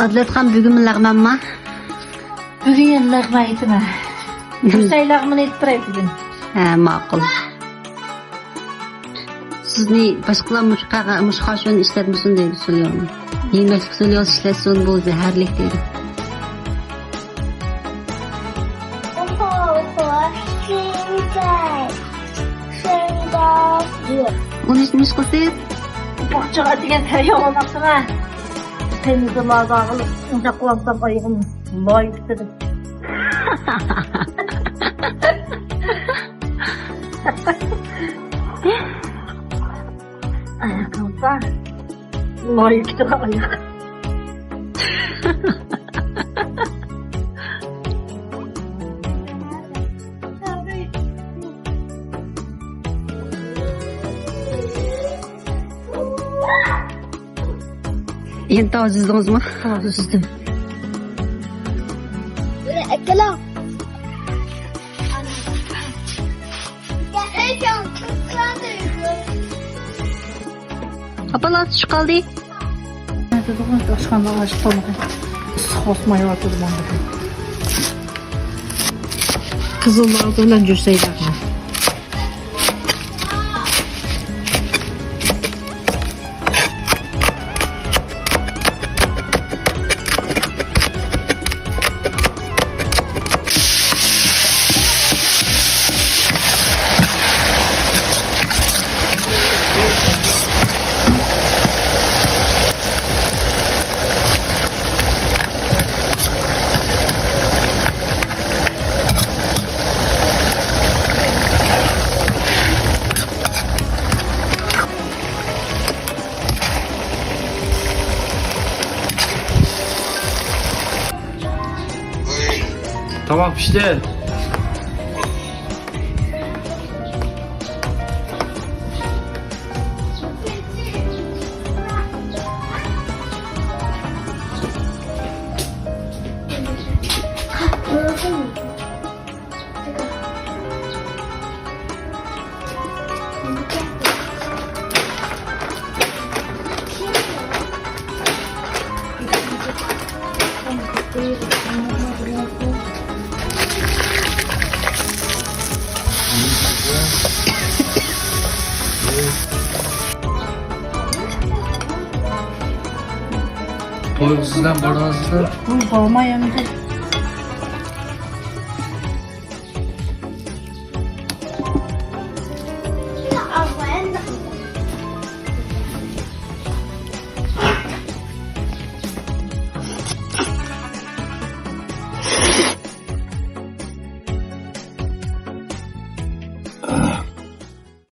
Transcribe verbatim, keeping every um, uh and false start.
ئادىلەتخان بۈگۈنمۇ لەغمەنما؟ بۈگۈن يەنە لەغمەن ئېيتىمەن. كۈرسەي لەغمىنى ئېيتىپ بېرەي بۈگۈن. ھە، ماقۇل. سىزنى باشقىلار مۇشۇ قەغە-، مۇشۇ خاشۇنى ئىشلەتمىسۇن دەيدۇ سوليون. يېمەكلىك سوليون ئىشلەتسۇن، بۇ زەھەرلىك دەيدۇ. ئۇنى نېمە قىلسىز؟ باغچىغا ئەتىگەن تەييارلاپ قويۇپتىمەن. تېمىزلىمازا قىلىپ، ئۇنداق قىلىۋاتسام ئايىغىم لاي كېتىدۇ. ئاياق قىلسا، لاي كېتىدۇ ئاياق. ئېنى تازا سۈزدىڭىزمۇ؟ تازا سۈزدۈم. ئەكەلەڭ. ئاپىلار چۈشۈپ قالدى. ئاشخانا ئاچ قالمىغان. ئىسسىق باسمايۋاتىدۇ ماڭا. قىزىل ماغزى بىلەن جۈرسەيلەرنى. تاماق پىشتى. تويغا سىزلەر بارغانسىزلار؟ بۇ بولماي ئەمدى.